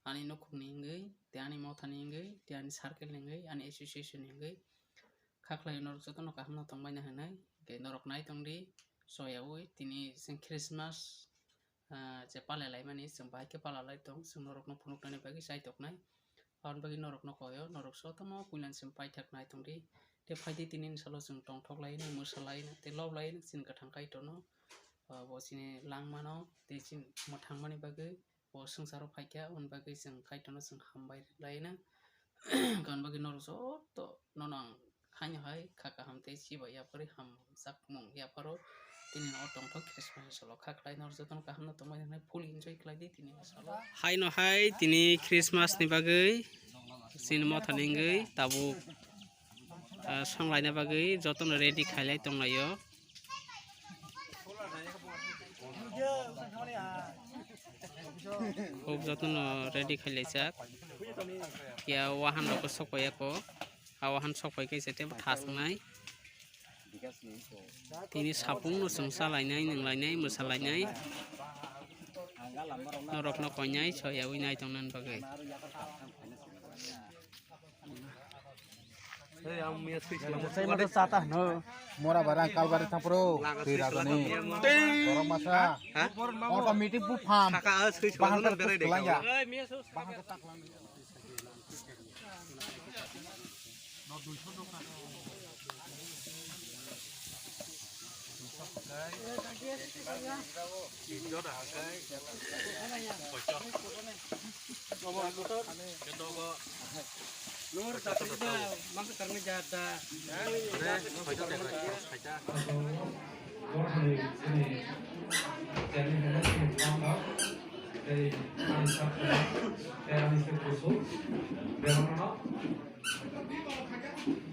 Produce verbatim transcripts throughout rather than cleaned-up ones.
ani nukhungni wngwi, tei ani mothani wngwi, tei ani circle ni wngwi, ani association ni wngwi kha khlai norok jotono kaham no tongbaina hinwi, tei norok nai tongdi, soyaui tini chwng Christmas, ah, je palai laimani chwng bahai khe pala lai tong, chwng norokno phunuknani bagwi chai toknai. Aboni bagwi norokno koyo, norok jotono puilani chwng paithak nai tongdi. Tei phaidi tini ni salo chwng tongthok laino, mwsa laino, tei lob laino chini kwthang Kaitorno, ah, bo chini langmano, tei chini mwthangmani bagwi bo swngcharo phaikha, aboni bagwi chwng Kaitorno chwng hambai laino. Aboni bagwi norok joto nono ang haino hai kha kaham tei chibai yapharwi hamjakmung yapharo tini o tongthok Christmas ni salo kha khlai norok jotono kaham no tongmani hwnwi full enjoy khlai di tini ni salo. Haino hai tini Christmas ni bagwi chini mothani wngwi tabuk, ah, songlaina bagwi jotono ready khailai tonglaio. Huk jotono ready khailai jak. Ya wahan rok sok pai ako. A wahan sok pai kaisa tei thas wngnai. Tini sapung no chwng cha lainai, nwng lainai, mwsa lainai. Norok no koinai soyaui nai tongna bagwi. Mora barang kalbari thangpro, twi ragani. Borok masa. Automatic bu pham. Bahang tak berai deh. Bahang tak lang.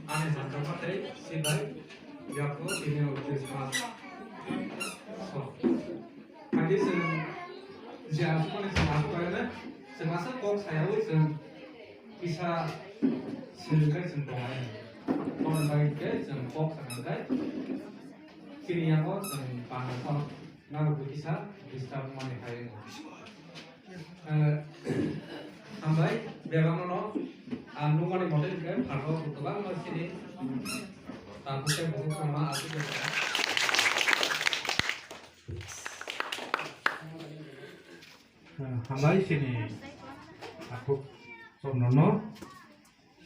Ani sakha tei sibai yapo tini o Christmas. So, hadi chwng je asukmani chwng asukmani chwng asa kok sayawi chwng kisa swrwngkhai chwng tongnai. Tongmani bagwi khe chwng kok sakha khe chini yapo chwng panda sok. Nang bo kisa disturb mani hai. Eh, hambai, bebak no, ang nukmani mote hwnkhe phatho kwbangma sini. Tabuk tei bukhuk kwma aswk. Eh, hambai sini akhuk somno no.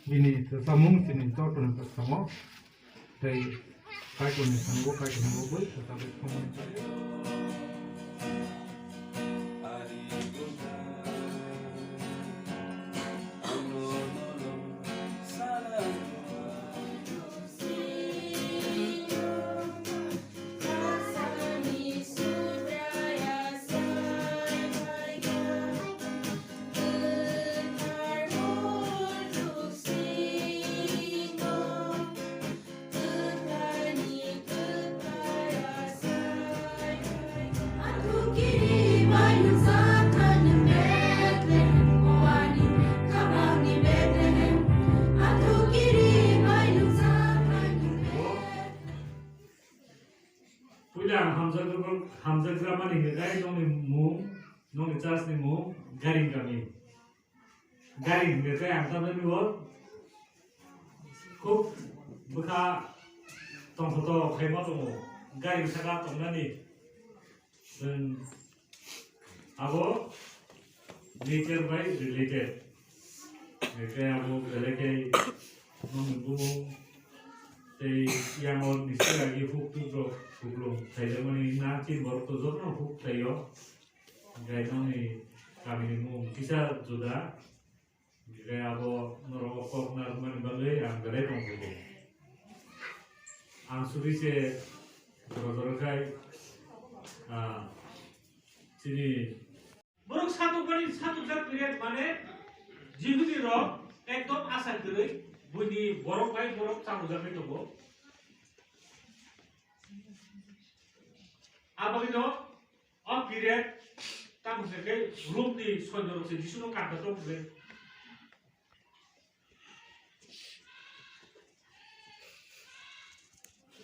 Bini samung sini tortoni tamo tei Kaitorni samungo Kaitorni boi kwtal samung. Puila ang hamjakmani, hamjakmani hwnkhe nokni mung, nokni church ni mung Garing Kami. Garing hwnkhe ang tamni o khub bwkha tongthoto khaima tongo. Garing saka tongnani chwng abo nature bai related. Hwnkhe abo belai khe nokni bumung tei yango ni saka huk tuk rok kuplung khaijakmani na chini borok to jotono huk khlaio. Hwnkhe nokni kamini mung kisa juda. Hwnkhe abo norok o kok narwkmani bagwi ang belai tongkhugo. Ang suri se jora jora khai, ah, chini borok satokmani satokjak period mane Jihudi rok ekdom asa kwrwi buini borok bai borok chamujaknai tongo. Abagwino o period tamo se khe Rom ni soinyorok se Jisu no kanta tok le.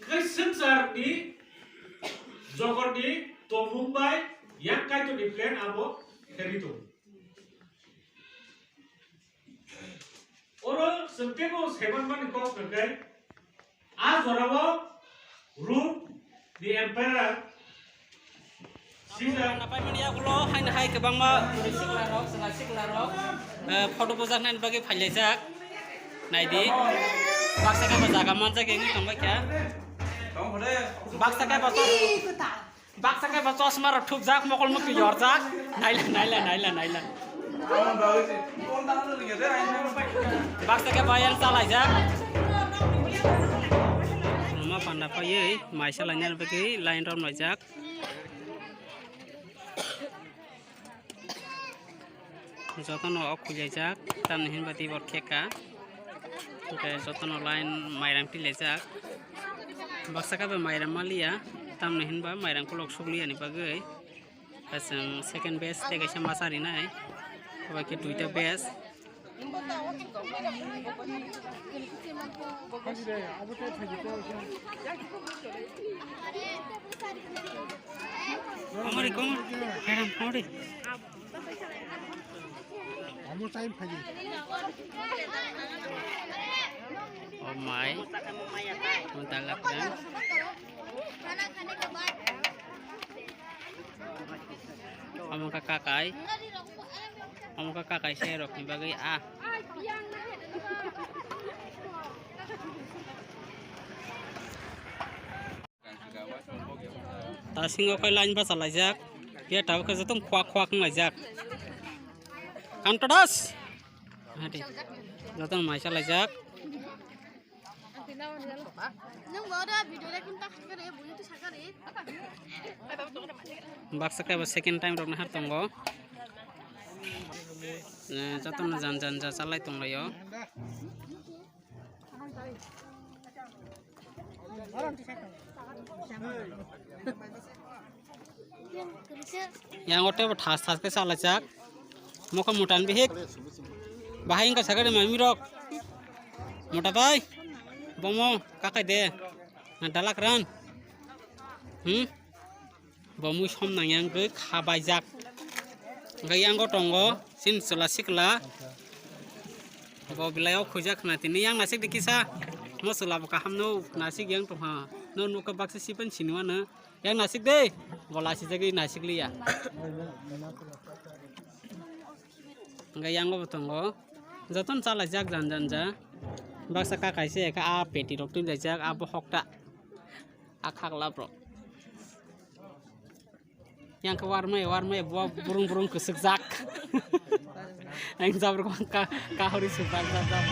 Khe swngchar ni jokor ni tongmung bai yang Kaitor ni plan abo khe ri tongo. Chwng teibo saimanmani kok hwnkhe, a jorao Rome the Emperor Caesar. Napaimani yagulo haino hai kwbangma siklarok, chwla siklarok, eh, photo bojaknani bagwi phailaijak. Naidi. Baksa khe bo jaga manjak wngwi tongbaikha. Baksa khe bo Baksa khe bo chosma rok thupjak, mokol mukti yorjak. Naila, naila, naila, naila. Baksa khe bo yang chalaijak. Ruma panda phaiwi maisa lainani bagwi line romlaijak. Jotono ok khuilaijak, tamni hinba tibor kheka. Hwnkhe jotono line mairang tilaijak. Baksa khe bo mairang maliya, tamni hinba mairang kolok sukliyani bagwi. Chwng second batch tei kaisa masa rinai. Abo khe duita batch. Amari kong, madam, amari. Amo time phai. Oh my. Mo dalak dan. Amo ka kakai. Amo ka kakai se rok ni bagwi a. Tasingo khe line bachalaijak. Phiya tabuk khe joto khwak khwak wnglaijak. Kantodas. Hadi. Joto maisa laijak. Baksa khe bo second time rok nahar tongo. Eh, jotono jan jan ja chalai tonglaio. Yang o tebo thas thas khe salajak. Mokha mutan bihik. Bahai wngkha sakhe mami rok. Muta bai. Bomo kakai de. Na dalak ran. Hmm? Bo mui som nang yang khe khabaijak. Hwnkhe yango tongo chini chwla sikla. Bo belai o khuijak khna tini yang nasik de kisa. Mo chwla bo kaham no nasik yang tongha. No nukha baksa sipan siniwano. Yang nasik de. Bo lasijagwi nasik liya. Hwnkhe yango bo tongo. Jotono chalaijak jan jan ja. Baksa ka kaisa ekha a peti rok twilaijak a bohok ta. A khakla bro. Yang khe warmai warmai bo burung burung kwswkjak. Ang jabra ka kahori sujak jak jak.